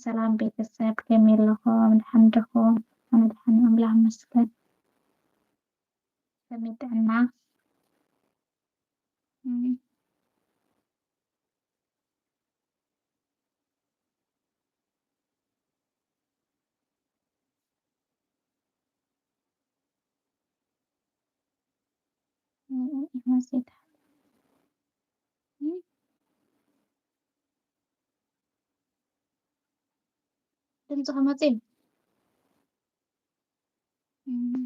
ሰላም ቤተሰብ፣ ከመይ ኣለኹም? ደሓን ዲኹም? ኣነ ደሓን እየ፣ ኣምላኽ ይመስገን። ከመይ ጥዕና? እም። እም፣ እም፣ እም፣ ወዘተ። እም። ድምፂ ክመፅእ እዩ። እም።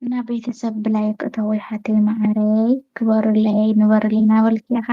እና ቤተሰብ ብላይክ እተው ሓተይ መዓረይ፣ ክበሩለይ፣ ንበሩለይ እናበልኪ ኢኻ።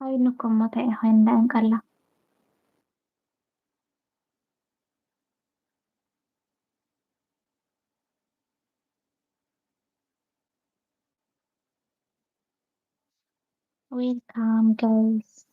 ኣይንኮ እሞ እንታይ እዩ ኮይኑ ደኣ እንቀላ? Welcome, guys.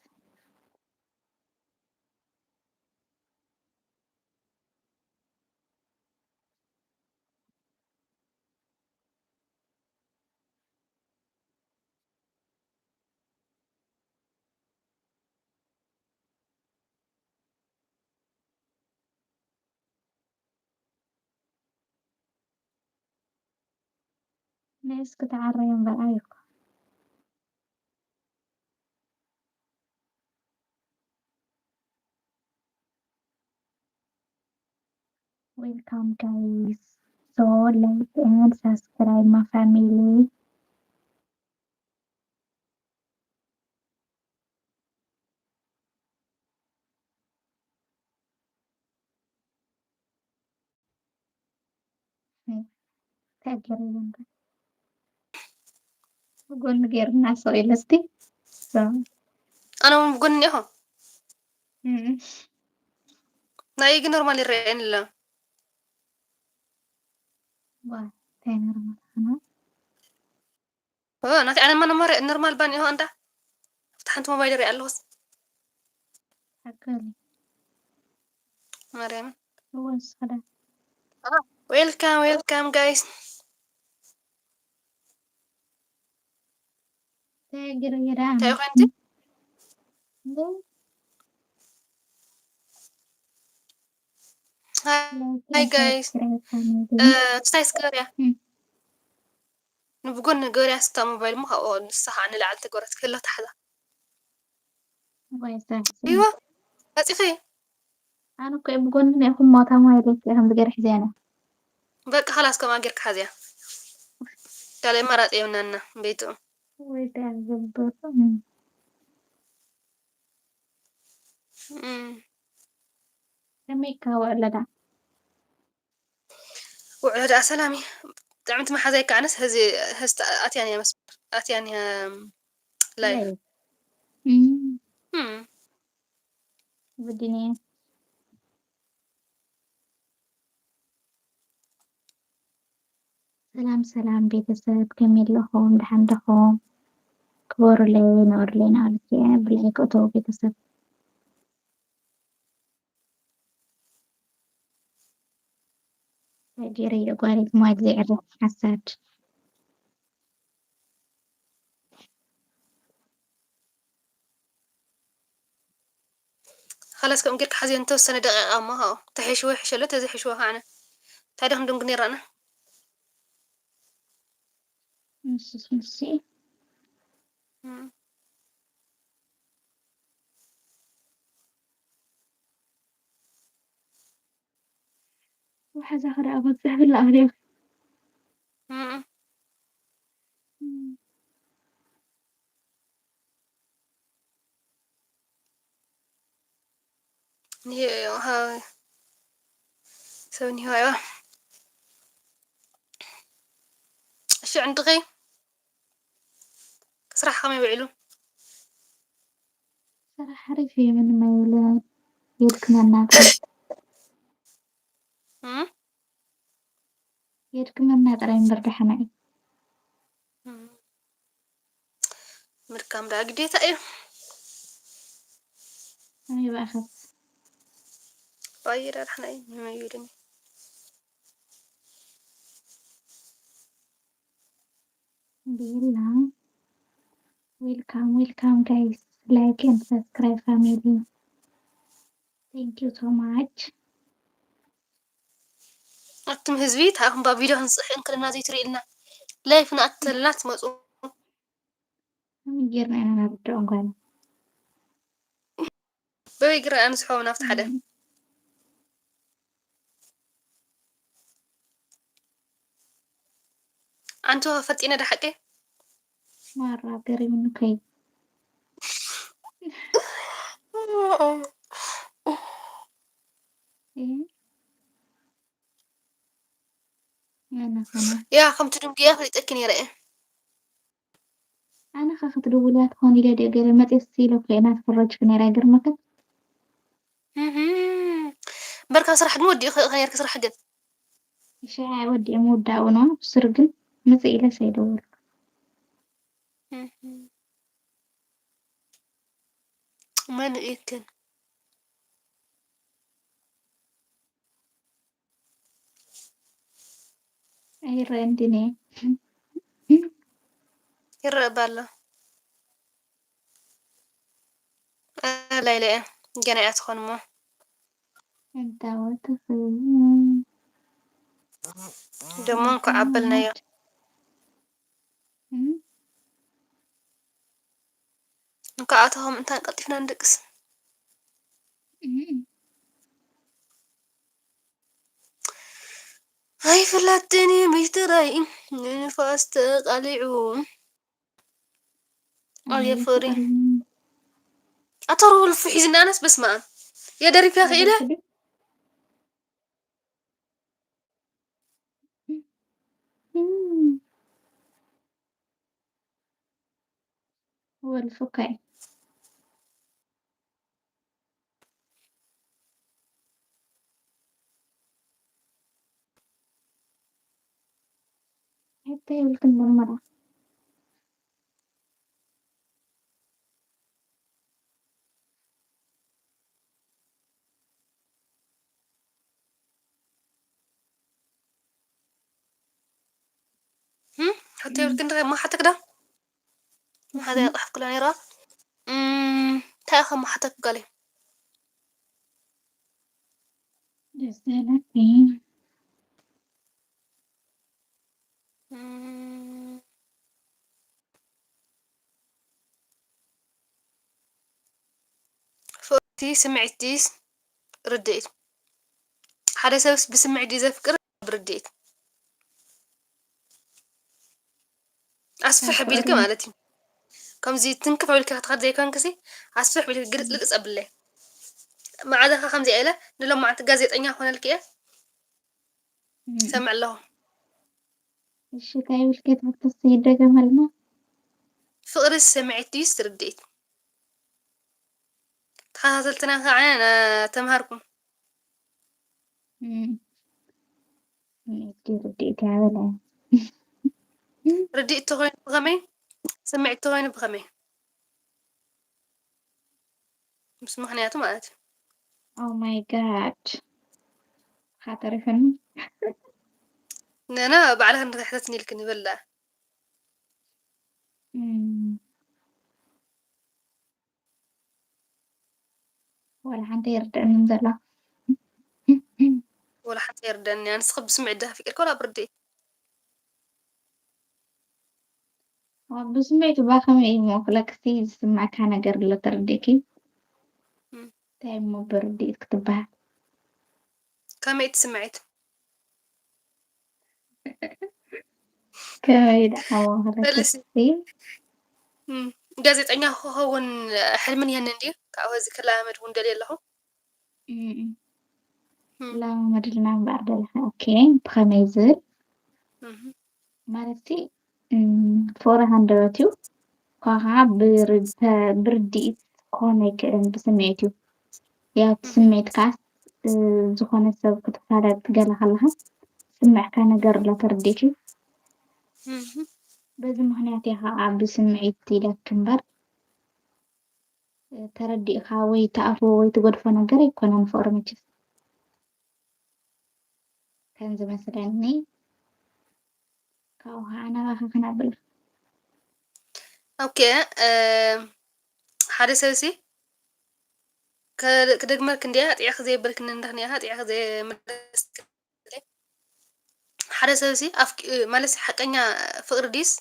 ነይ እስኪ ተዓረዩ እምበር ኣየኳ። Welcome, guys. So, like and subscribe my family. እንታይ ገይረዮ እምበር? ብጎኒ ገይርና ስቕ ኢለ እስቲ። ኣነ እውን ብጎኒ እኒአኹ። እም። ናተይ ግን ኖርማል ይረኣየኒ ኣሎ። ዋ፣ እንታይ ኖርማል ኾነ? ኦ፣ ናተይ ኣነማ ኖርማል፣ ኖርማል ባኒ እኒኦ እንዳ። ኣብታ ሓንቲ ሞባይል ይርኢ ኣለኹስ። ሓቀሊ። ማርያምን። እወ፣ ንስኻ ዳ። ዌልካም፣ ዌልካም ጋይስ። እንታይ ገይረ እየ ዳ? እንታይ ኾንኪ? እንዶ? ሃይ፣ ላይክ ሃይ ኤንድ ጋይስ። ሳብስክራይብ ካሜራ። እ፣ ክስታይ ስገርያ። እም። ንብጎኒ ገርያ ስታ ሞባይል እሞ ካብኡ ንሳ ከዓ ንላዕሊ ተገረት ክህሎ ታሕዛ። ወይ ዛሕዚ። ይዋ፣ መጺኺ? ኣነ እኮ እየ ብጎኒ ናይ ኩማታ ማይ ለኪ ከም ዝገርሕ ዜና። በቃ፣ ኸላስ ከምኣ ጌርካ ሓዝያ። ካልእ ኣማራጺ የብልናና፣ ቤቱ። ወይ ዳኣ ዘበቱ። እም። እም። ከመይ ይካወ ኣለዳ? ውዕሎ ደኣ ሰላም እዩ። ጥዕምቲ መሓዛይ ከዓነስ ህዚ፣ ህዝቲ ኣትያን እያ መስመር። ኣትያን እያ ላይፍ። ላይፍ። እም። እም። ግድን እየ። ሰላም ሰላም ቤተሰብ፣ ከመይ ኣለኹም? ደሓን ዲኹም? ክበሩለይ፣ ንበሩለይ፣ ንኣልክየ ብላይክ እተው ቤተሰብ። ገይረ የጓሪት ሞባይል ዘይዕረ ሓሳድ። خلاص ከም ጌርካ ሓዝዮ ንተወሰነ ደቂቃ እሞ፣ ኸኣ ተሒሽዎ ይሕሸሎ፣ ተዘይሕሽዎ ከዓነ እንታይ ደኣ ክንድንጉ ነይራና። ንሱስ ንሱ እዩ። እም። ወሓዛ ኸዳ ኣበጽሕ ብላ ኣልዮ። እም። እም። ንሂ-፣ ሃ-፣ ሰብ ንሂዋ እያ። እሺ፣ ዕንድኺ ስራሕ ከመይ ውዒሉ? ስራሕ ሓሪፍ እዩ፣ ምንም ኣይብልን። የድክመና ጥራይ። እም? የድክመና ጥራይ እምበር ደሓና እዩ። እም። ምድካም ደኣ ግዴታ እዩ። ኣይ ብኣኸስ። ባይራ ዳሕና እዩ፣ ንመን ይብልኒ? ቤላ። Welcome, welcome, guys. Like and subscribe, family. Thank you so much. ኣቱም ህዝቢ፣ ተኣኹም ባ ቪድዮ ክንስራሕ እንክልና ዘይትርእዩልና። ላይፍ ንኣተልና ትመጹ። ከመይ ጌርና ኢና ነርድኦም ጓና? በበይ ግራ ኣንስሖም ናብቲ ሓደ። እም። ኣንቱ ፈጢነ ዶ ሓቂ? ማራ ገሪሙኒ ከይ። እም። ኣነ ኸነ። ያ፣ ከምቲ ድንጉያ ፈሊጠኪ ነይረ እየ። ኣነ ኸ ክትድውልያ ትኾን ኢለ ድየ ገለ መፅየስ ኢለ እኮ እየ ናትፈረጅኩ ነይረ፣ ኣይገርመክን? እህም። እምበርካ ስራሕ ግን ወዲእኺ ኢኺ ነይርኪ፣ ስራሕ ግን? ሽዓ ወዲኤ ምውዳኡ ነው፣ ብስር ግን ምፅእ ኢለ ሰይደወልኩ። እህም። መን ኢክን? ኣይረአን ድኔ? ይረአ ባሎ። ኣላይለ እያ፣ ገና እያ ትኾን እሞ። እንታወትኺ? ደሞ እንኳዕ ኣበልናዮ። እም? እንኳዕ ኣተኹም እንታን ቀልጢፍና ንድቅስ። እም። ኣይፍለጥን እዩ ሚስጥረይ፣ ንንፋስ ተቃሊዑ። ኣየ ፍቅሪ። ኣቶ ሩልፉ ሒዝናነስ፣ በስመ ኣብ። የደሪፍያ ክኢለ? እም። ወልፉ ከይ። ሕቶ የብልክን መርመራ። እም? ሕቶ የብልክን ዶ? ማሓተክ ዶ? ማሓተያ ጻሕፍኩላ ነይራ። እም፣ እንታይ ኢኻ ማሓተክ ጋለይ? ደስ ይበለኪ። እም። ፍቕርቲ ስምዒት ድዩስ ርድኢት? ሓደ ሰብስ ብስምዒት ድዩ ዘፍቅር ብርድኢት? ኣስፍሕ ቢልኪ ማለት እዩ። ከምዚ ትንክፍ ኣቢልኪ ክትኸድ ዘይኮንክሲ፣ ኣስፍሕ ቢልኪ ግልጽ ልግጽ ኣብለይ። መዓዛኻ ከምዚ ኢለ ንሎማዓንቲ ጋዜጠኛ ክኾነልኪ እየ። እም። ሰምዕ ኣለኹ። እሺ፣ እንታይ ኢልኪ ትብልክሲ ይደገመልና? ፍቕሪ ስምዒት ድዩስ ርድኢት? ተኸታተልትና ከዓ ና-፣ ተምሃርኩም። እም። ስምዒት ድዩ ርድኢት እያ በለ። ርድኢት ተኾይኑ ብኸመይ? ስምዒት ተኾይኑ ብኸመይ? ምስ ምኽንያቱ ማለት እዩ። Oh my God። ሓተሪፈኒ። ነና ባዕልኻ እንተሕተትኒ ኢልክኒ በላ። እም። ዋላ ሓንቲ ይርደእንን ዘሎ። ወላ ሓንቲ ይርደእኒ። ኣንስኺ ብስምዒት ዲኻ ኣፍቂርኪ ወላ ብርድኢት? ብስምዒት እባ ከመይ እዩ እሞ ክለክሲ ዝስምዐካ ነገር ኣሎ ተረዲእኪ? እም። እንታይ እሞ ብርድኢት ክትበሃል? ከመይ እቲ ስምዒት? ከመይ ደኣ እሞ በልሲ። ክለክሲ? እም፣ ጋዜጠኛ ክኸውን ሕልሚ እኒሀኒ እንድዩ። ካብኡ ሕዚ ክለማመድ እውን ደልየ ኣለኹ። እም፣ እም። እም፣ ክለማመደልና እምበኣር ደለኻ። ኦኬ፣ ብኸመይ ዝብል? እም፣ ማለትሲ፣ እም፣ ፍቕሪ ሃንደበት እዩ። ኳ ከዓ ብር-፣ ተ-፣ ብርድኢት ክኾን ኣይክእልን፣ ብስምዒት እዩ። ያው እቲ እም፣ ስምዒት ከዓ፣ እ፣ ዝኾነ ሰብ ክትፋለጥ ገለ ከለኻ ዝስምዐካ ነገር ኣሎ ተረዲእኪ? እም፣ በዚ ምኽንያት እየ ከዓ ብስምዒት ኢለኪ እምበር፣ እ፣ ተረዲእኻ ወይ ትኣትዎ ወይ ትገድፎ ነገር ኣይኮነን ፍቕሪ መቸስ። ከም ዝመስለኒ ካብኡ ከዓ ናባኻ ክነብል። ኦኬ፣ እ፣ ሓደ ሰብሲ ከ-፣ ክደግመልክ እንድያ፣ ጥዕኺ ዘየበልክኒ እንድኽኒ ኢኻ፣ ጥዕኺ ዘየመለስክለይ። ሓደ ሰብሲ ኣፍቂ-፣ ማለት ሓቀኛ ፍቕሪ ድዩስ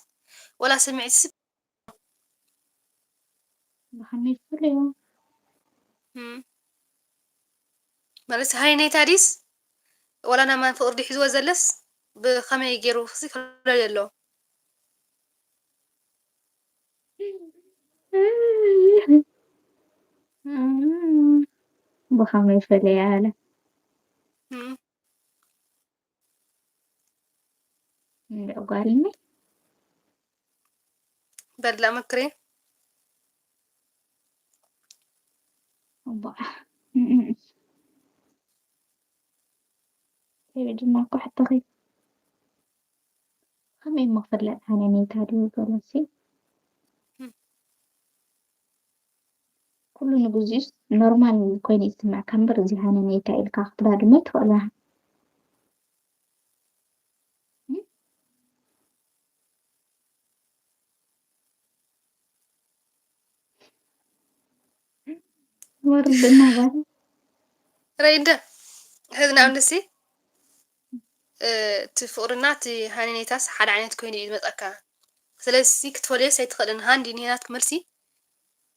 ወላ ስምዒትሲ? ብኸመይ ይፍለዮ? እም። ማለት ሃይነይታ ድዩስ ወላ ናይ ማን ፍቕሪ ድዩ ሒዝዎ ዘለስ ብኸመይ ገይሩ ክሲ ክፍለዮ ኣለዎ? ብኸመይ ይፈለያ ኣለ? እም። እንድዒ ጓል እኒ በላ መክሬ። እባ። እም፣ እም። ተይበ ድማ እኮ ሕቶኺ። ከመይ እሞ ክፍለጥ ሃነኔታ ድዩ ገለሲ? እም። ኩሉ ንግዚኡስ ኖርማል ኮይኑ ይስምዐካ እምበር፣ እዚ ሃነኔታ ኢልካ ክትብላ ድማ ኣይትኽእልን ኢኻ። እም? ወርድ እናበለ። ረይ እንደ፣ ሕዚ ንኣብነትሲ፣ እ፣ እቲ ፍቕርና እቲ ሃነኔታስ ሓደ ዓይነት ኮይኑ እዩ ዝመጸካ። ስለዚ ክትፈልዮስ ኣይትኽእልን። ሃንዲ ንሄናት ክመልሲ።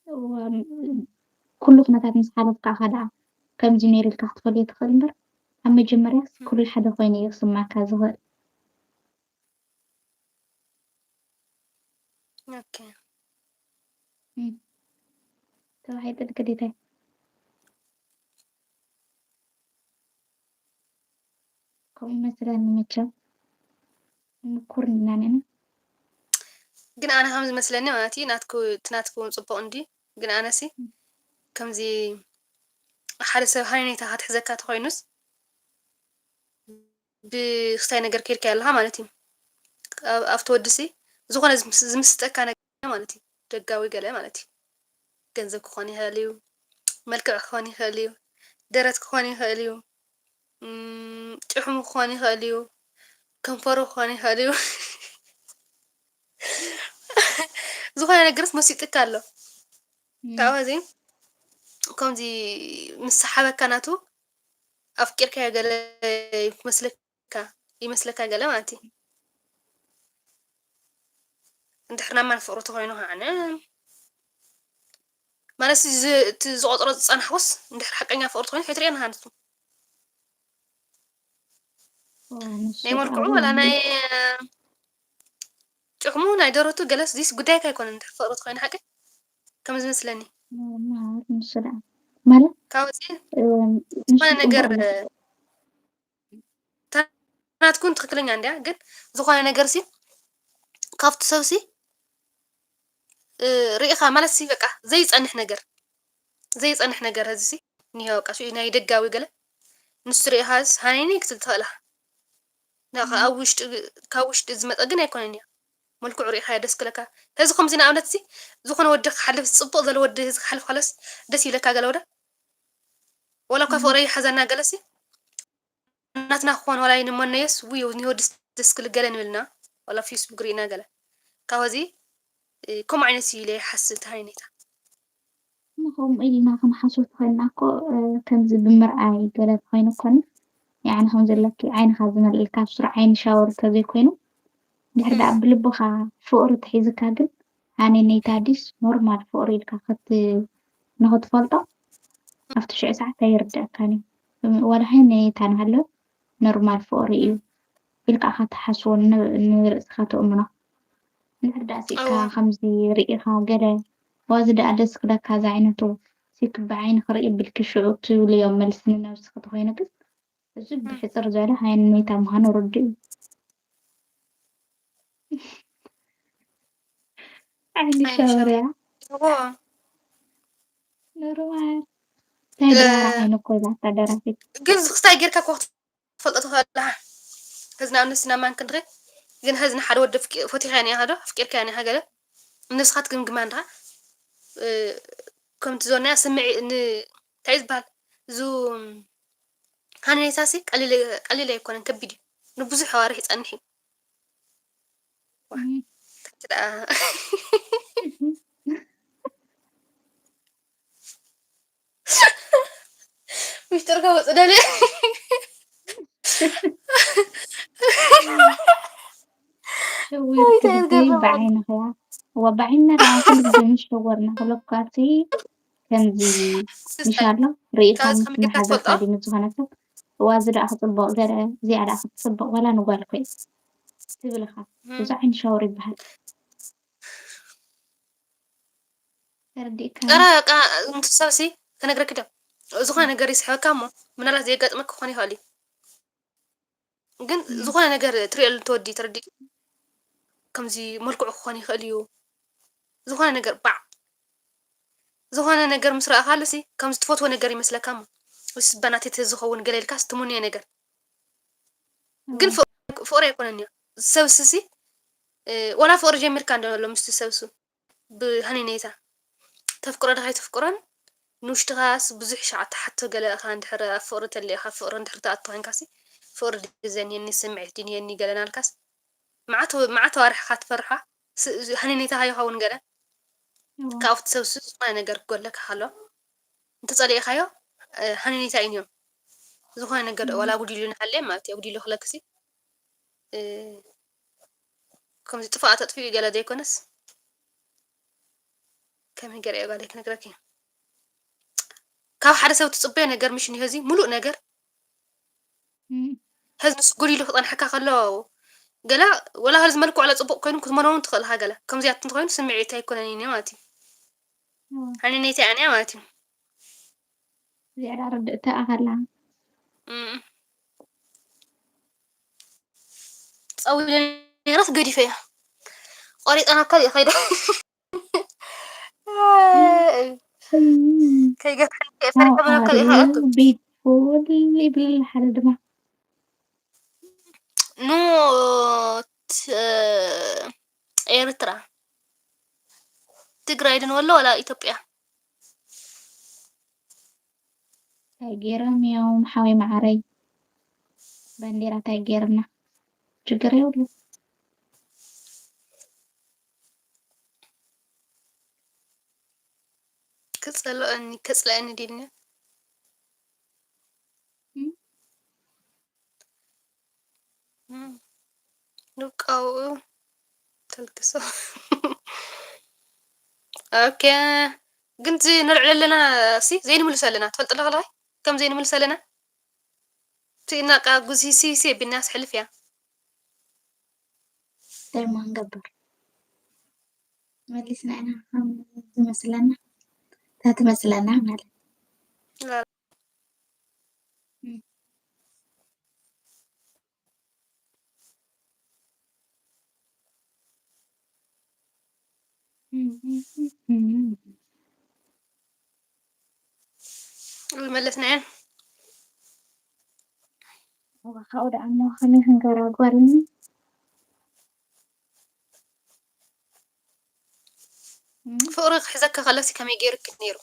እዋ፣ ኩሉ ኩነታት ምስ ሓለፍካ ኢኻ ደኣ ከምዚ ነይሩ ኢልካ ክትፈልዮ ትኽእል እምበር፣ ኣብ መጀመርያስ ኩሉ ሓደ ኮይኑ እዩ ክስማዕካ ዝኽእል። ኦኬ። እም። ተባሂሉ ግዴታ እዩ። ከምኡ መስለኒ መቸም። ምኩር ኢና ኔና። ግን ኣነ ከም ዝመስለኒ ማለት እዩ፣ ናትኩ፣ እቲ ናትኩ እውን ጽቡቕ እንድዩ። ግን ኣነሲ ከምዚ ሓደ ሰብ ሃነኔታ ክትሕዘካ ተኾይኑስ ብክስታይ ነገር ከይድካ ኣለኻ ማለት እዩ። ኣብ-፣ ኣብቲ ወዲሲ ዝኾነ ዝምስ-፣ ዝምስጠካ ነገር ማለት እዩ። ደጋዊ ገለ ማለት እዩ። ገንዘብ ክኾን ይኽእል እዩ፣ መልክዕ ክኾን ይኽእል እዩ፣ ደረት ክኾን ይኽእል እዩ፣ እም፣ ጭሕሙ ክኾን ይኽእል እዩ፣ ከንፈሩ ክኾን ይኽእል እዩ። ዝኾነ ነገርስ መሲጥካ ኣሎ። እም። ካብኡ ሕዚ ከምዚ ምስ ሰሓበካ ናቱ ኣፍቂርካዮ ገለ ይመስለካ፣ ይመስለካ ገለ ማለት እዩ። እንድሕር ናብ ማን ፍቕሪ ተኾይኑ ከዓነ ማለት እዚ፣ እቲ ዝቆጽሮ ዝጸናሕኩስ እንድሕር ሓቀኛ ፍቕሪ ተኾይኑ ከይትርእዮ ንሃንቱ። ዋ፣ ንሱ ናይ ደኣ መልክዑ እውን ወላ ናይ ጭሕሙ ናይ ደረቱ ገለስ ዚስ ጉዳይካ ኣይኮነን። እንድሕር ፍቕሪ ተኾይኑ ሓቂ ከም ዝመስለኒ ኖርማል ንሱ ደኣ ማለት ካብዚ እም፣ ንሱ ዝኾነ ነገር ጽቡቕ ነው። ናትኩን ትኽክለኛ እንድያ፣ ግን ዝኾነ ነገር ሲ ካብቲ ሰብ ሲ እ፣ ርኢኻ ማለት ሲ በቃ ዘይጸንሕ ነገር፣ ዘይጸንሕ ነገር እዚ ሲ እኒሆ በቃ ሽኡ ናይ ደጋዊ ገለ ንሱ ርኢኻስ ሃነኒ ክትብል ትኽእል ኢኻ። ናኻ ኣብ ውሽጢ፣ ካብ ውሽጢ ዝመጸ ግን ኣይኮነን እዩ። መልክዑ ርኢኻዮ ደስ ክለካ። ሕዚ ከምዚ ንኣብነት ሲ ዝኾነ ወዲ ክሓልፍ፣ ጽቡቕ ዘሎ ወዲ ሕዚ ክሓልፍ ከሎስ ደስ ይብለካ ገለ ወደ? ወላ እኳ ፍቕሪ ይሓዘና ገለሲ ናትና ክኾን ዋላ ይንመነየስ ውይ እዚ ወዲ ደስ ክብል ገለ ንብልና ዋላ ፌስቡክ ርኢና ገለ ካብ እዚ ከምኡ ዓይነት እዩ ኢለ ይሓስብ ተሃይኔታ። ከምኡ ኢልና ክንሓስብ ተኾይንና እኮ ከምዚ ብምርኣይ ገለ ተኾይኑ እኮ ያዕኒ ከም ዘለኪ ዓይንኻ ዝመልእልካ ስሩዕ ዓይኒ ሻወር ተዘይኮይኑ ድሕር ደኣ ብልብኻ ፍቕሪ ተሒዝካ ግን ሃነይነይታ ድዩስ ኖርማል ፍቕሪ ኢልካ ንኽትፈልጦ ኣብቲ ሽዑ ሰዓት ኣይርድኣካን እዩ። ዋላ ሃነይነይታ እናሃለወ ኖርማል ፍቕሪ እዩ ኢልካ ኢኻ ትሓስቦ ንርእስኻ ተእምኖ። እንድሕር ደኣ ስኢካ ከምዚ ርኢኻ ገለ ዋዚ ደኣ ደስ ክብለካ እዚ ዓይነቱ ሲክ ብዓይኒ ክርኢ ብልኪ ሽዑ ትብልዮ መልሲ ንነብስኺ ተኾይኑ ግን እዚ ብሕጽር ዝበለ ሃነይነይታ ምዃኑ ርዱእ እዩ። ዓይኒ ሻወር እያ። ኖርማል ናይ ድራር ዓይኒ እኮ እዛ እታ ደራሲት። ግን ዝኽስታይ ጌርካ እኮ ክትፈልጦ ትኽእል ኣለኻ። ሕዚ ንኣብነት ስናማን ክንድኺ ግን ሕዚ ንሓደ ወዲ ፈቲኻ ኒኻ ዶ ኣፍቂርካ ኒኻ ገለ ንስኻ ትግምግማ እንድኻ ከምቲ ዝወናያ ስምዒ እንታይ ዝበሃል እዙ ሃነኔታሲ ቀሊል ኣይኮነን፣ ከቢድ እዩ። ንብዙሕ ኣዋርሕ ይጸንሕ እዩ። ሚስጥር ከወጽእ ደልየ ሸዊርኪ ብዓይንኽያ እዋ ብዓይንና ከዓ ኩሉ ግዜ ምስ ሸወርና ክለኳሲ ከምዚ ምሻሎ ርኢኻ ምስ መሓዘካ ድዩ ዝኾነ ሰብ እዋ እዚ ደኣ ክፅቡቕ ገለ እዚኣ ደኣ ክትፅቡቕ ዋላ ንጓል ኮይ ትብልኻ። እዚ ዓይኒ ሻወር ይበሃል። ተረዲእካ? ኧረ በቃ እንቱ ሰብሲ ከነግረኪ ዶ ዝኾነ ነገር ይስሕበካ እሞ ምናልባት ዘየጋጥመኪ ክኾን ይኽእል እዩ። ግን ዝኾነ ነገር ትሪእሉ እንተወዲ ተረዲእኪ ከምዚ መልክዑ ክኾን ይኽእል እዩ። ዝኾነ ነገር ባዕ ዝኾነ ነገር ምስ ረኣኻሉ ሲ ከምዚ ትፈትዎ ነገር ይመስለካ እሞ እስ በናቴ ዝኸውን ገለ ኢልካስ ትምንዮ ነገር ግን ፍቕሪ ኣይኮነን እዩ ሰብስሲ ወላ ፍቕሪ ጀሚርካ እንዶ ኣሎ ምስቲ ሰብሱ ብሃኒኔታ ተፍቅሮ ዶ ኣይተፍቅሮን ንውሽጥኻስ ብዙሕ ሻዕ ትሓቶ ገለ ኢኻ እንድሕር ኣብ ፍቕሪ ተሊእኻ ፍቕሪ እንድሕር ትኣቱ ኮይንካሲ ፍቕሪ ድዩ ዘንየኒ ስምዒት ድንየኒ ገለ ናልካስ መዓት መዓት ኣዋርሕኻ ትፈርሓ ሃኒኔታ ይኸውን ገለ ካብቲ ሰብሱ ዝኾነ ነገር ክጎለካ ከሎ እንተጸሊእኻዮ ሃኒኔታ እዩ ዝኾነ ነገር ዋላ ጉዲሉ ንሃልየ ማለት እዩ ጉዲሉ ክለክሲ ከምዚ ጥፋኣ ተጥፊኡ ገለ ዘይኮነስ ከመይ ገለ እየ ጓለይ ክነግረኪ ካብ ሓደ ሰብ ትፅበዮ ነገር ምሽ እኒሆ እዚ ሙሉእ ነገር ሕዚ ንሱ ጎዲሉ ክፀንሐካ ከሎ ገለ ወላ ካልዚ መልክዑ ለ ፅቡቅ ኮይኑ ክትመኖ እውን ትኽእል ሃ ገለ ከምዚኣት እንተኮይኑ ስምዒት ኣይኮነን እዩ ማለት እዩ ሃኒነይቲ ኣንያ ማለት እዩ ዝያዳ ርድእቲ ኣኸላ ፀዊለ ነይራት ገዲፈያ ቆሪጠና ካብ ይኸይደ ከይገፍሐ ፈሪሐ መለከል ይኸኣቱ ቢትፉል ይብል ሓደ ድማ ኖት ኤርትራ ትግራይ ድን ወሎ ወላ ኢትዮጵያ እንታይ ገይሮም እዮም ሓወይ መዓረይ ባንዴራ እንታይ ገይርና ችግር የብሉ ክጸልኦኒ ከጽልኣኒ ድልኒ ንቃው ተልክሶ ኦኬ ግን እዚ ንልዕል ኣለና ሲ ዘይንምልስ ኣለና ትፈልጥ ኣለኻ ከም ዘይንምልስ ኣለና እቲ እናቃ ጉዚ ሲ ሲ ቢናስ ሕልፍ እያ እንታይ እሞ ክንገብር መሊስና ኢና ከም ዝመስለና እታ ትመስለና ማለት መለስናየን ካብኡ ደኣ እሞ ከመይ ክንገብራ ጓልኒ ፍቕሪ ክሕዘካ ከለሲ ከመይ ገይርክ ነይሩ?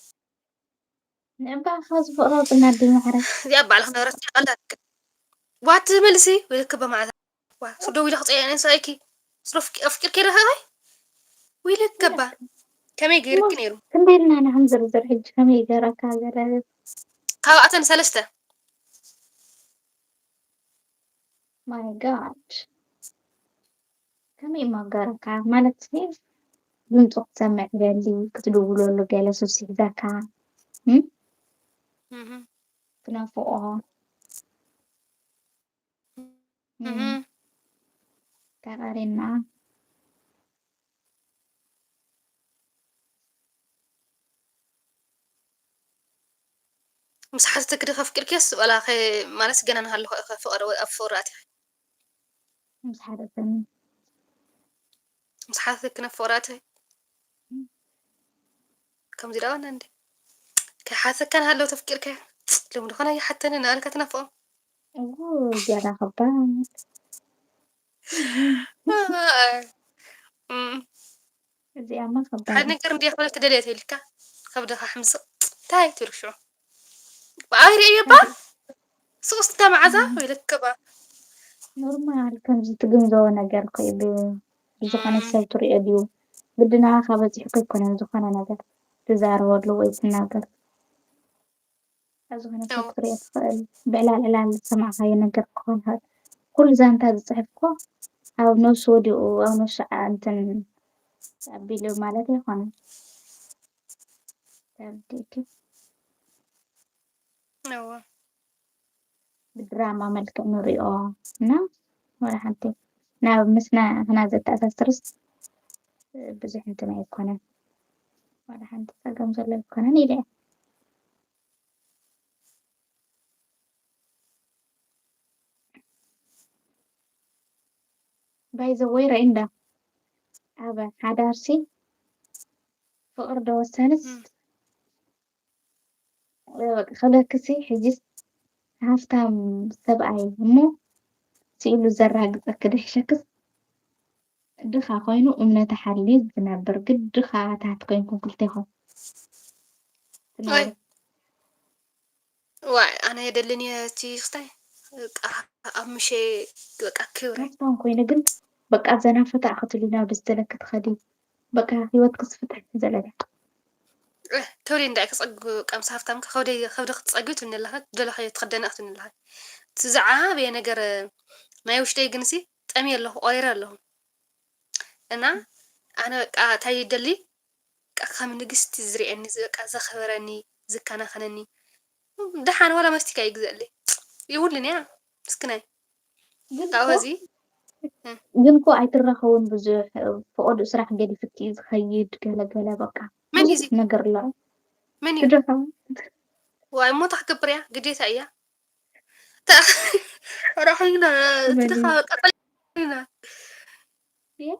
ንዕባኻ ዝፍቕሮ ጥናዲ ማዕረ እዚኣ ባዕልኽ ነበረት ቀላል ዋት መልሲ ወይልክ በማዕዛ ዋ ስዶ ዊላ ክፀያ ነን ሰኣይኪ ስዶ ኣፍቂርኪ ዶ ሃይ ወይልክ ገባ ከመይ ገይርክ ነይሩ? ክንደይ ኢልና ንሕንዝርዝር ሕጂ ከመይ ገረካ ገለ ካብኣተን ሰለስተ my god ከመይ እሞ ገረካ ማለት ድምፁ ክትሰምዕ ይደሊ ክትድውለሉ ገለ ሱስ ይሕዘካ ትናፍቆ ተቃሪና ምስ ሓተተኪ ዶ ከፍቅርክስ ዋላ ማለት ገና ንሃለኹ ኢኸ ፍቕሪ ወይ ኣብ ፍቕሪ ኣቲኺ ምስ ሓተተኒ ምስ ሓተተኪ ናብ ፍቕሪ ኣቲኺ ከምዚ ዳዋና እንዴ ከሓተካ ንሃለዉ ተፍቂርካ ልምዲ ኾነ ይሓተኒ ናልካ ትናፍቖ እዎ ገና ከባድ እዚኣማ ሓደ ከባድ ነገር እንዲ ክብለ ትደልየ ተይልካ ከብድኻ ሕምስቕ እንታይ ትብል ሽዑ ብኣይ ርእየ ባ ስቕስታ መዓዛ ኢለክባ ኖርማል ከምዚ ትግንዘቦ ነገር ኮይ ብዝኾነ ሰብ ትሪኦ ድዩ ግድና ካበፂሑ ከይኮነ ዝኾነ ነገር ትዛረበሉ ወይ ትናገር ኣብ ዝኾነ ሰብ ክትሪኦ ትኽእል ብዕላል ዕላል ዝሰማዕካዮ ነገር ክኾን ይኽእል ኩሉ ዛንታ ዝፅሕፍ እኮ ኣብ ነብሱ ወዲቑ ኣብ ነብሱ እንትን ኣቢሉ ማለት ኣይኮነን ተረዲእኪ እወ ብድራማ መልክዕ ንሪኦ እና ወላ ሓንቲ ናብ ምስና ክና ዘተኣሳስርስ ብዙሕ እንትን ኣይኮነን ወላ ሓንቲ ፀገም ዘሎ ኣይኮነን ኢለ እየ by the way ርእይ እንዳ ኣብ ሓዳርሲ ፍቕሪ ዶ ወሳንስ ክብለክሲ ሕጂስ ሃፍታም ሰብኣይ እሞ ስኢሉ ዘራግፀኪ ዶ ይሕሸክስ ድኻ ኮይኑ እምነቱ ሓልዩ ዝነብር ግዲ ከኣ ትሓት ኮይንኩም ክልቴኹም ትነብሩ። ዋይ ኣነ የደልን እየ እቲ ክስታይ በቃ ኣብ ምሸ በቃ ክብረ ሃፍታም ኮይኑ ግን በቃ ዘና ፈታ ክትብሊ ናብ ደስ ዘለኪ ትኸዲ በቃ ህይወትኪ ዝፍትሕ ዘለኪ ከብደይ እንዳይ ክፀግብ ቀምስ ሃፍታም ከብደይ ከብዲ ክትፀግቢ ትብኒ ኣለኺ ትደለኺ ትኽደኒ ክትብኒ ኣለኺ እቲ ዝዓበየ ነገር ናይ ውሽጠይ ግንሲ ጠምየ ኣለኹ ቆሪረ ኣለኹ እና ኣነ በቃ እንታይ ይደሊ በቃ ከም ንግስቲ ዝርእየኒ በቃ ዘኽብረኒ ዝከናኸነኒ ደሓን ዋላ መስቲካ ይግዘእለይ ይውልን እያ ምስክናይ ግን ካብኡ እኮ- ኸዚ ግን እኮ ኣይትራኸቡን ብዙሕ ፈቐዱ ስራሕ ገዲፍኪ ዝኸይድ ገለገለ በቃ መን እዩ ብዙሕ ነገር ኣሎ መን እዩ ትድርኸ ዋይ እሞ እንታይ ክገብር እያ ግዴታ እያ ራኺና በሊ። ትድኻ ቀጠልና እየ?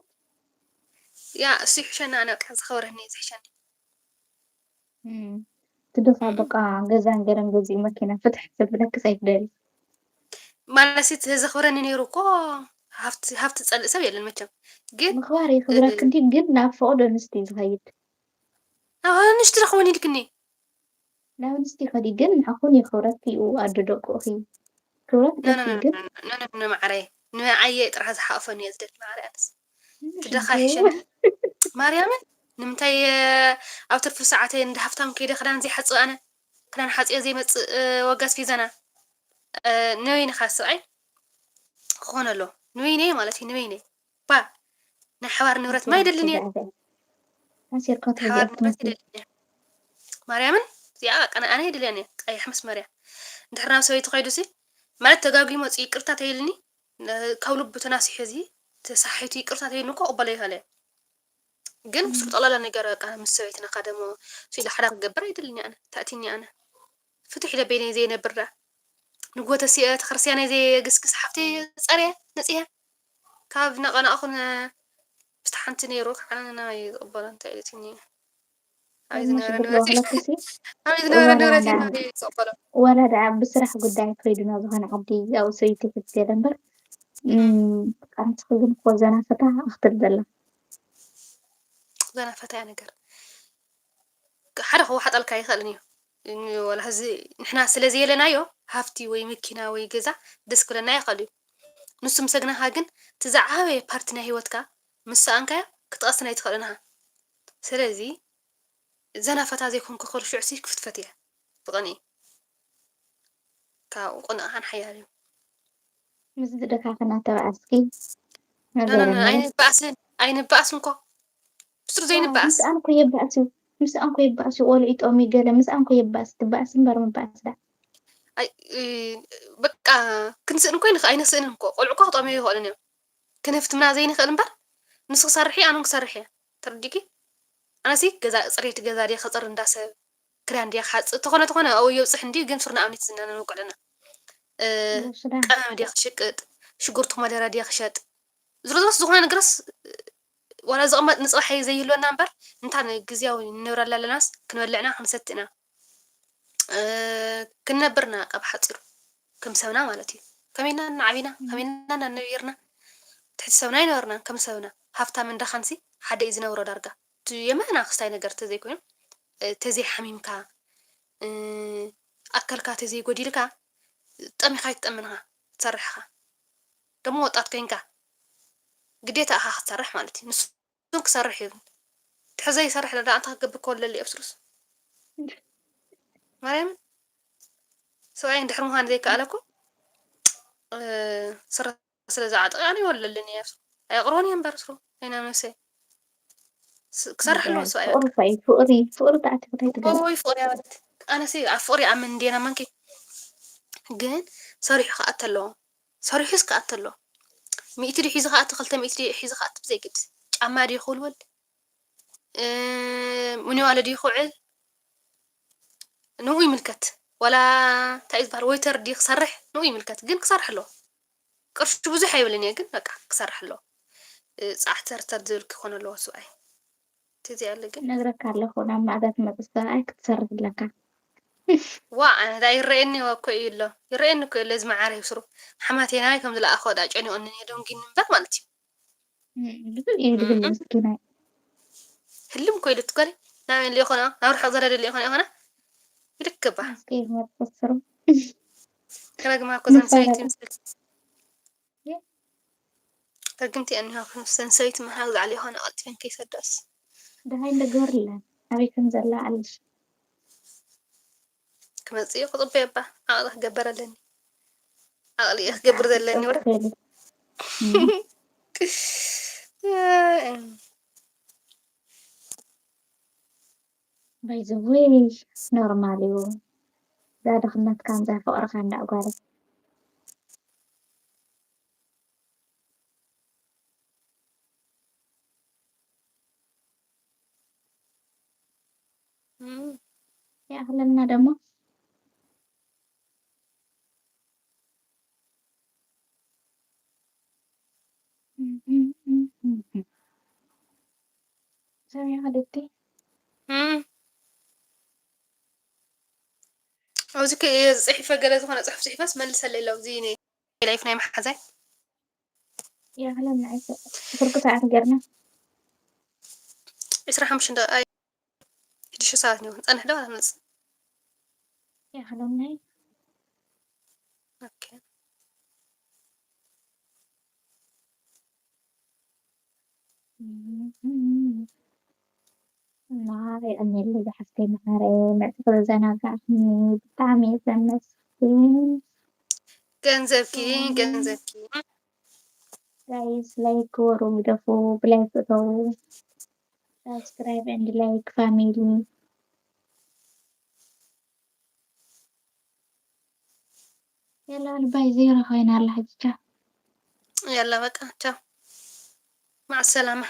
ያ እሱ ይሕሸና ኣነ በቃ ዝኸበረኒ እዩ ዝሕሸኒ እም። ትድኻ በቃ ገዛን ገረን ገዚኡ መኪና ፍትሕ ዘብለክስ ኣይትደሊ ማለት እቲ ዘኽብረኒ ነይሩ እኮ ሃፍቲ ሃፍቲ ጸልእ ሰብ የለን መቸም ግን ምኽባር ይኽብረክ እንዲ ግን ናብ ፈቕዶ ኣንስቲ ዝኸይድ ኣብ ኣንስቲ ረኽቦን ኢልክኒ ናብ ኣንስቲ ከዲ ግን ንዓኹን ይኽብረክ እዩ ኣዶ ደቁ እኺ ክብረት ኖ ኖ ደቂ ኖ ግን ኖ ኖ ኖ ማዕረይ ንዓየ ጥራሕ ዝሓቕፈኒ እየ ዝደሊ ማዕረይ ኣነስ ትደኻ ሽንቱ ይሕሸኒ ማርያምን ንምንታይ ኣብ ትርፊ ሰዓተይ እንደ ሃፍታም ከይደ ክዳን ዘይሓፅእ ኣነ ክዳን ሓፅየ ዘይመፅእ ዋጋ ኣስቤዛና ንበይንኻ ስብኣይ ክኾነ ኣሎ ንበይነይ ማለት እዩ ንበይነይ ባ ናይ ሓባር ንብረት ማ ይደልን እየ ኣሲርካ ሓባር ተዚኣ ንብረት ትመስል ይደልን እየ ማርያምን እዚኣ ቀነ ኣነ ይደልያን እየ ቀይሕ ምስ መርያ እንድሕር ናብ ሰበይቲ ከይዱ ሲ ማለት ተጋጊ መፁ ይቅርታ ተይልኒ ካብ ልቡ ተናሲሑ እዚ ተሳሒቱ ይቅርታ ተይልኒ እኮ ቅበሎ ይኸለ ግን ብስሩ ጠቕላላ ነገር በቃ ምስ ሰበይትና ካደሞ ስኢሉ ሓዳ ክገብር ኣይደልን ኣነ ታእቲኒ ኣነ ፍትሕ ኢለ በይነይ ዘይነብር ዳ ንጎተ ሲአ ተክርስትያናይ ዘይግስግስ ሓፍተይ ጸርየ ነጽየ ካብ ነቐናቕኹን ምስቲ ሓንቲ ነይሩ ከዓ ናይ ዝቕበሎ እንታይ ኢሉትኒ ኣበይ እሞ ዝነበረ ሽግር ንብረት ለዋህለክሲ ኣበይ ዝነበረ ወላ ንብረት ዳ ናይ ዝቕበሎ ወላ ደኣ ብስራሕ ጉዳይ ከይዱ ናብ ዝኾነ ዓዲ ኣብኡ ሰበይቲ ሒዝ ከደ እምበር እም፣ ኣንስኺ ግን እኮ ዘና ፈታ ክትብል ዘላ ዘና ፈታ እያ ነገር ሓደ ከዋሓጠልካ ኣይኽእልን እዩ። ን-፣ ወላ ሕዚ ንሕና ስለ ዘየለናዮ ሃፍቲ ወይ መኪና ወይ ገዛ ደስ ክብለና ይኽእል እዩ። ንሱ ምስ ኣግናኻ ግን እቲ ዝዓበየ ፓርቲ ናይ ህይወትካ ምስ ሰኣንካዮ ክትቐስን ኣይትኽእልን ኢኻ። ስለዚ ዘና ፈታ ዘይኮንኩ ክብል ሽዑሲ ክፍትፈት እየ ብቕንኢ። ካብኡ ቅንኢ ኸኣ ሓያል እዩ። ምስ ዝደካኽና ተባኣስኪ ኖ፣ ኖ፣ ኖ፣ ኣይንበኣስን፣ ኣይንበኣስን እኮ። ብስሩ ዘይንበኣስ። ምስኣን እኮ የባእስ እዩ። ምስኣን እኮ የባእስ እዩ። ቆልዑ ይጠምዩ ገለ ምስኣን እኮ የባእስ። ትባእስ እምበር ምባእስ ዳ። ኣይ፣ እ፣ በቃ ክንስእን እኮ ኣይንኽ-፣ ኣይንስእንን እኮ። ቆልዑ እኮ ክጠምዩ ይኽእሉን እዮም። ክንህፍትምና ዘይንኽእል እምበር፣ ንሱ ክሰርሕ እዩ፣ ኣነ እውን ክሰርሕ እየ። ተረዲእኪ? ኣነሲ ገዛ፣ ጽሬት ገዛ ድየ ከጽሪ፣ እንዳ ሰብ ክዳን ድየ ክሓጽብ፣ ተኾነ ተኾነ ኣብኡ የብጽሕ እንድዩ፣ ግን ስሩና ኣብነት ዝና ነንውቅዕልና። እ፣ ሱዳን ቀመም ድየ ክሽቅጥ፣ ሽጉርቲ ኮመደረ ድየ ክሸጥ። ዝሮ ዝሮስ ዝኾነ ነገርስ፣ ዋላ ዝቕመጥ ንጽባሕ እዩ ዘይህልወና እምበር፣ እንታ ንግዝያዊ ንነብረላ ኣለናስ፣ ክንበልዕና ክንሰትእና፣ እ፣ ክንነብርና ካብ ሓጺሩ፣ ከም ሰብና ማለት እዩ። ከመይና እናዓቢና፣ ከመይና እናነቢርና፣ ትሕቲ ሰብና ኣይነበርናን፣ ከም ሰብና። ሃፍታምን ደኻንሲ ሓደ እዩ ዝነብሮ ዳርጋ። እቲ የመና ክስታይ ነገር ተዘይኮይኑ፣ እ፣ ተዘይሓሚምካ፣ እ፣ ኣካልካ ተዘይጎዲልካ፣ ጠሚኻ ኣይትጠምን ኢኻ፣ ትሰርሕ ኢኻ። ደሞ ወጣት ኮይንካ፣ ግዴታ ኢኻ ክትሰርሕ ማለት እዩ። ንሱ ክሰርሕ እዩ። እንድሕር ዘይሰርሕ ደኣ እንታይ ክገብር ክወለሉ እዩ ኣብስሩስ? ማርያምን፣ ሰብኣይ እንድሕር ምዃን ዘይከኣለ እኮ፣ እ፣ ስረ ስለ ዝዓጠቐ ኣነ ይወለልን እየ ኣብስሩ። ኣየቕርቦን እየ እምበር ስሩ፣ ኣይናብ ነብሰይ። ስ-፣ ክሰርሕ ኣለዎ ሰብኣይ ፍቕሪ በቃ። እኮ እዩ። ፍቕሪ፣ ፍቕሪ ተኣቲኹ እንታይ ትገብሪ? ወይ ፍቕሪ ኣበለት። ኣነሲ ኣብ ፍቕሪ ይኣምን እንድየ ናማንኪ። ግን ሰሪሑ ክኣቱ ኣለዎ። ሰሪሑስ ክኣቱ ኣለዎ። ሚእቲ ድዩ ሒዙ ክኣቱ፣ ክልተ ሚእቲ ድዩ ሒዙ ክኣቱ ብዘይግድስ። ጫማ ድዩ ክውልወል? እ፣ ሚኒዋለ ድዩ ክውዕል? ንኡ ይምልከት። ዋላ እንታይ እዩ ዝበሃል? ዌይተር ድዩ ክሰርሕ? ንኡ ይምልከት። ግን ክሰርሕ ኣለዎ። ቅርሹ ብዙሕ ኣይብልን እየ፣ ግን በቃ ክሰርሕ ኣለዎ። እ፣ ጻዕተርተር ዝብል ክኾን ኣለዎ ሰብኣይ። ተዚኣ ኣሎ ግን። ነግረካ ኣለኹ፣ ናብ ማእዛ ትመጽእ ሰብኣይ ክትሰርሕ ኣለካ። ዋ፣ ኣነ ዳ ይረኣየኒ እኮ እዩ ኣሎ። ይረኣየኒ እኮ እዩ ኣሎ፣ እዚ መዓረይ ብስሩ። ሓማቴ ናበይ ከም ዝለኣኾ ዳ ጨኒቑኒ እኒኦ፣ ደንጊኒ እምበር ማለት እዩ። እም፣ ብዙሕ እየ ዝብል እም። ምስኪናይ። ህልም እኮ ኢሉ ትኮኒ። ናበይ ልኢኾ ነው? ናብ ርሑቕ ዘለደ ልኢኾ ነው ይኾነ? ይልክባ። እስኪ ይመጽእ ስሩ። ክረግማ እኮ ዘን ሰይቲ ምስል። የ? ረግምቲ እኒሆ ሰንሰይቲ ምሃብ ዝዓሊ ይኾነ ቀልጢፈን ከይሰደስ። ደሃይ እንደገርለን። ኣበይ ከም ዘላ ኣለሽ? ክመጽእ እዩ ክጽበዮ እባ። ዓቕሊ ክገብር ኣለኒ። ዓቕሊ እየ ክገብር ዘለኒ ወረ። እም። By the way፣ ኖርማል እዩ። እዛ ድኽነትካ እንዛ ፍቕርኻ እንዳዕጓለት። እም። ይኣኽለና ደሞ። ሰሚዓ ደቲ? እም። ኣብዚ ከ-፣ ጽሒፈ ገለ ዝኾነ ጽሑፍ ጽሒፈስ መልሰለይ ኣሎ። ኣብዚ ናይ ላይፍ ናይ መሓዛይ። ይኣኽለና ኣይተ-፣ ብርግጽ ኣርገርና። ዕስራ ሓሙሽተ ደቂቃ፣ ሽዱሽተ ሰዓት ነው። ጸንሕ ዶ ኣነጽ? ይኣኽለና እዩ። ኦኬ። እና የቐንየለይ ዝሓፍተይ መዓረ፣ መጺኺ ዘዘናጋዕክኒ ብጣዕሚ እየ ዘመስግን። ገንዘብኪ፣ እም፣ ገንዘብኪ። ጋይስ፣ ላይክ ግበሩ፣ ግደፉ፣ ብላይክ እተዉ። ሳብስክራይብ ኤንድ ላይክ ፋሚሊ። የላ ልባይ ዜሮ ኮይና ኣላ ሕጂ። ቻው። የላ በቃ ቻው። ማዕ ሰላማ።